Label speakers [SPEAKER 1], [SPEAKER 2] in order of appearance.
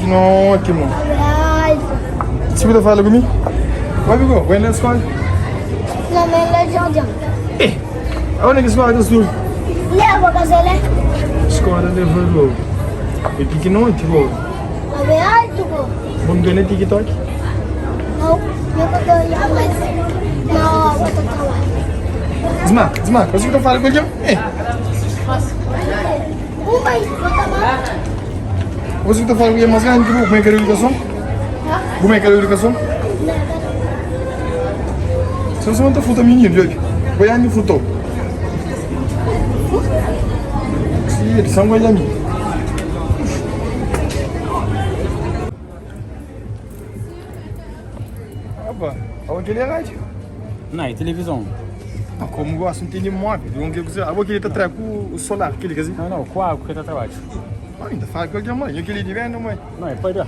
[SPEAKER 1] Pikinoti mo. Si bu ta fala ku mi? Where we go? Where na skola?
[SPEAKER 2] Na na jardim.
[SPEAKER 1] Eh, aonde que escola ta studa?
[SPEAKER 2] Leva casale.
[SPEAKER 1] Escola leva logo. É pikinoti bo.
[SPEAKER 2] Abe alto bo.
[SPEAKER 1] Bo não tem TikTok?
[SPEAKER 2] Não, eu tô olhando. Não, eu tô trabalhando.
[SPEAKER 1] Zma, zma, você que tá falando com ele? Eh. Você que ta fala ku é mas grandi ki bo, como é que era educação? Como é que era educação? Se você não ta fruta menino, djobi. Bo ya mi frutou. Si, di sangue ya mi. Opa, aonde que ele é rádio?
[SPEAKER 3] Não, é televisão.
[SPEAKER 1] Ah, como gosto, não tem nem móvel. Não quer dizer, agora que ele tá treco o solar, que ele quer dizer?
[SPEAKER 3] Não, não, com água que tá trabalho.
[SPEAKER 1] Ah, ainda fala com a mãe, aquele de vendo, mãe.
[SPEAKER 3] Não, é pai da.